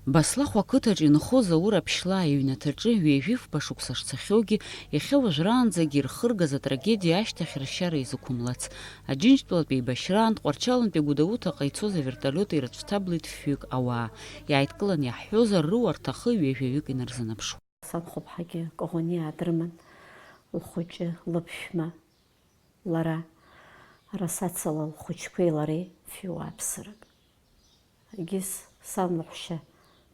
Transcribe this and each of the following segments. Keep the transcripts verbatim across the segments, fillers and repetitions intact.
Баслахә ақыҭаҿ инхо Заур Аԥшьлаа иҩнаҭаҿы ҩажәифба шықәса шцахьоугьы, иахьа уажәраанӡагьы ирхыргаз атрагедиа ашьҭахь ршьара изықәымлац. Аџьынџьтәылатә еибашьраан Тҟәарчалнтәи Гәдоуҭаҟа ицоз аверталиот ирыцәҭаблеит фҩык ауаа. Иааидкылан иаҳҳәозар, рыуа рҭахы ҩажәаҩык инарзынаԥшуан. Санхәыԥҳагьы Коӷониа дырман, лхәыҷы, лыԥшәма, лара, расацала лхәыҷқәеи лареи фҩы уааԥсырак. Егьыс сан лаҳәшьа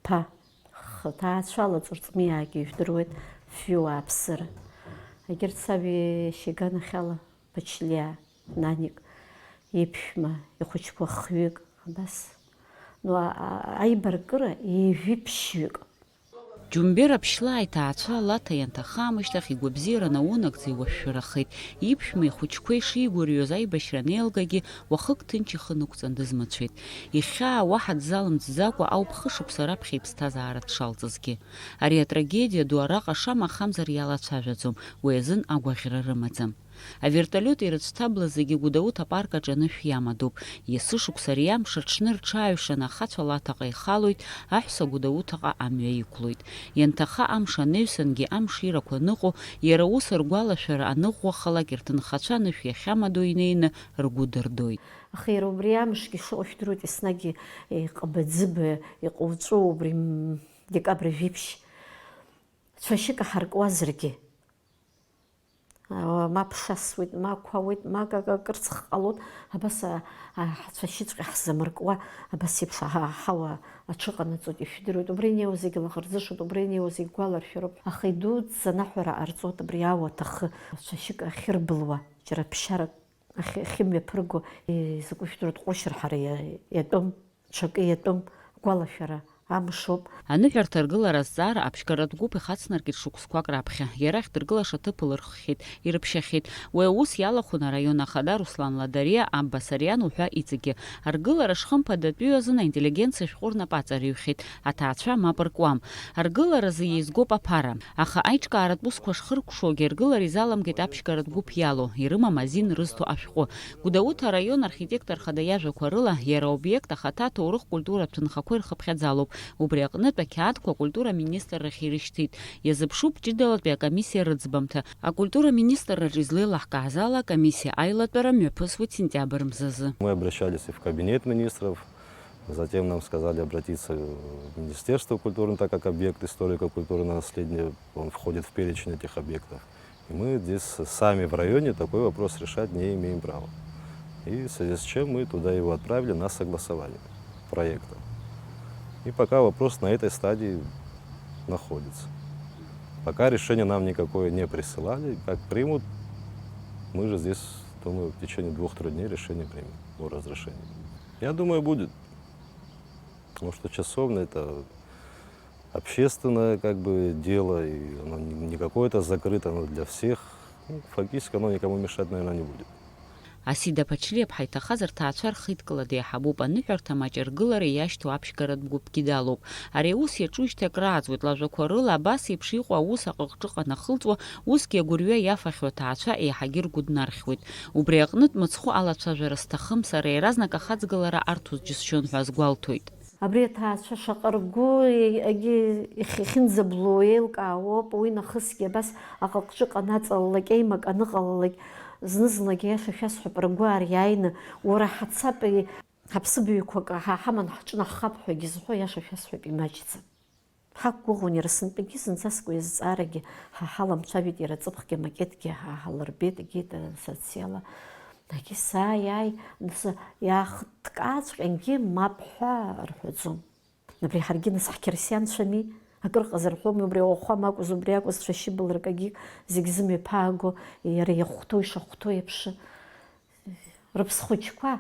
ԥа, х-, ҭаацәала Ҵурҵмиаагьы ижәдыруеит, фҩы уааԥсыра. Егьырҭ саб иашьа иганахьала Ԥачлиа Наник иԥшәма, ихәыҷқәа хҩык, абас. Ну, а-, а-, аибаркыра ҩажәи ԥшьҩык. Џьумбер Аԥшьлаа иҭаацәа Лаҭа ианҭаха аамышьҭахь игәабзиара наунагӡа иуашәшәырахеит. Иԥшәма ихәыҷқәа ишигәырҩоз аибашьра анеилгагьы, уахык ҭынч ихы нықәҵан дызмыцәеит. Ихьаа уаҳа дзалымҵӡакәа ауп хышықәса раԥхьа иԥсҭазаара дшалҵызгьы. Ари атрагедиа ду араҟа шамахамзар иалацәажәаӡом, уи азын агәаӷьра рымаӡам. Аверталиот ирыцәҭаблаз зегьы Гәдоуҭа апарк аҿы анышә иамадоуп. Есышықәса ари амш аҽны рҽааҩшаны ахацәа Лаҭаҟа ихалоит, аҳәса Гәдоуҭаҟа амҩа иқәлоит. Ианҭаха амш анаҩсангьы амширақәа ныҟәо, иара ус ргәалашәара аныӷәӷәахалак, рҭынхацәа анышә иахьамадоу инеины ргәы дырдоит. Аха иара убри амшгьы шыҟоу шәдыруеит, еснагь иҟыбаӡыба, иҟуҵәу убри, м, декабрь жәиԥшь. Цәашьык аҳаркуазаргьы. Ма ԥшасуеит, ма қәауеит, ма ка-, ка-, кырцх ҟалоит, абас а-, а-, ҳцәашьыҵәҟьа ҳзамыркуа, абас еиԥш аҳа-, аҳауа аҽыҟанаҵоит, ишәдыруеит, убра инеиуа зегьы лаӷырӡышоит, убра инеиуа зегь гәаларшәароуп. Аха идуӡӡа анаҳәара ҟарҵоит абри ауа аҭахы, цәашьык ахьырбылуа, џьара ԥшьарак ахь-, ахьымҩаԥырго, изакәу жәдыруеит, ҟәышьра ҳара иа-, иатәым, ҽакы иатәым, гәалашәара амшоуп. Аныҳәарҭа аргылара азҵаара аԥшьгаратә гәыԥ ихацнаркит шықәсқәак раԥхьа. Иара ахьдыргылаша аҭыԥ лырххьеит, ирыԥшьахьеит. Уи аус иалахәын араион ахада Руслан Ладариа, Абба Сариан уҳәа иҵегьы. Аргылара шхымԥадатәиу азын аинтеллигенциа ашәҟәы рнапы аҵарыҩхьеит, аҭаацәа мап ркуам. Аргыларазы еизгоуп аԥара. Аха аиҿкааратә усқәа шхыркәшогьы, аргылара изаламгеит аԥшьгаратә гәыԥ иалоу, ирымам азин рызҭо ашәҟәы. Гәдоуҭа араион архитектор хада иажәақәа рыла, иара аобиект ахаҭа аҭоурых-культуратә ҭынхақәа ирхыԥхьаӡалоуп. Убри аҟнытә ақьаадқәа акультура аминистррахь ирышьҭит. Иазыԥшуп ҷыдалатәи акомиссиа рыӡбамҭа. Акультура аминистрраҿы излеилаҳкааз ала, акомиссиа аилатәара мҩаԥысуеит сентиабр мзазы. Мы обращались и в кабинет министров, затем нам сказали обратиться в Министерство культуры, так как объект историко-культурного наследия, он входит в перечень этих объектов. И мы здесь сами в районе такой вопрос решать не имеем права. И в связи с чем мы туда его отправили на согласование проекта. И пока вопрос на этой стадии находится. Пока решение нам никакое не присылали. Как примут, мы же здесь, думаю, в течение двух-трёх дней решение примем о разрешении. Я думаю, будет. Потому что часовня — это общественное, как бы, дело, и оно не, не какое-то закрытое, оно для всех. Ну, фактически оно никому мешать, наверное, не будет. Асида Ԥачлиаԥҳа иҭахаз рҭаацәа рхеидкыла деиҳабуп, аныҳәарҭа маҷ аргылара иашьҭоу аԥшьгаратә гәыԥгьы далоуп. Ари аус иаҿужьҭеи акрааҵуеит, лажәақәа рыла, абас еиԥш иҟоу аус аҟыҟҿыҟа анахылҵуа, усгьы агәырҩа иафахьоу аҭаацәа еиҳагьы ргәы днархьуеит. Убри аҟнытә мыцхәы алацәажәара сҭахым сара, иаразнак ахаҵгылара арҭоз џьысшьон ҳәа азгәалҭоит. Абри аҭаацәа шаҟа ргәы егьи ихьынӡаблуа еилкаауоуп, уи нахысгьы абас аҟыҟҿыҟа анаҵалалак, еимак аныҟалалак, зны-зынлагь, иаша шәасҳәап, ргәы аариааины, уара ҳацап, ҳаԥсыбаҩқәак ҳа-, ҳаман ҳҿынаҳхап ҳәагьы зҳәо, иаша шәасҳәап, имаҷӡам. Ҳақәгәыӷуан иара сынтәагьы, зынӡаск уи азҵаарагьы ҳа ҳаламцәажәеит, иара аҵыԥхгьы амакетгьы ҳа ҳалырбеит, егьи социала. Егьи сааи, ааи, нас иаахыҭкааҵәҟьангьы мап ҳәа рҳәаӡом. Абри ҳаргьы нас ҳқьырсианцәами, акыр ҟазар ҳәоуми, убри ауахәама акәыз, убри акәыз, цәашьы былракагьы зегь зымҩаԥааго, иара иахәҭоу ишахәҭоу еиԥш, рыԥсхәыҷқәа,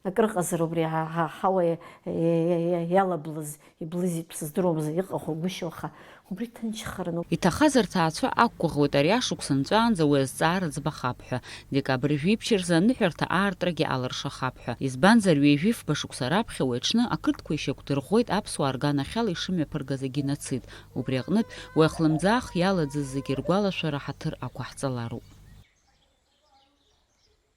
акыр ҟазар убри ҳа-, ҳа-, ҳауа иа-, иа-, иа-, иа-, иалаблыз, иблыз иҭәу сыздыруамызт, иҟахо гәышьо, аха убри ҭынчхараны. Иҭахаз рҭаацәа ақәгәыӷуеит ари ашықәс нҵәаанӡа уи азҵаара ӡбахап ҳәа. Декабрь жәиԥшь рзы аныҳәарҭа аартрагьы алыршахап ҳәа. Избанзар, ҩажәи фба шықәса раԥхьа уи аҽны ақырҭқәа ишьақәдырӷәӷәеит аԥсуаа рганахьала ишымҩаԥыргаз агеноцид. Убри аҟнытә, уи ахлымӡаах иаладзыз зегьы ргәалашәара ҳаҭыр ақәаҳҵалароуп.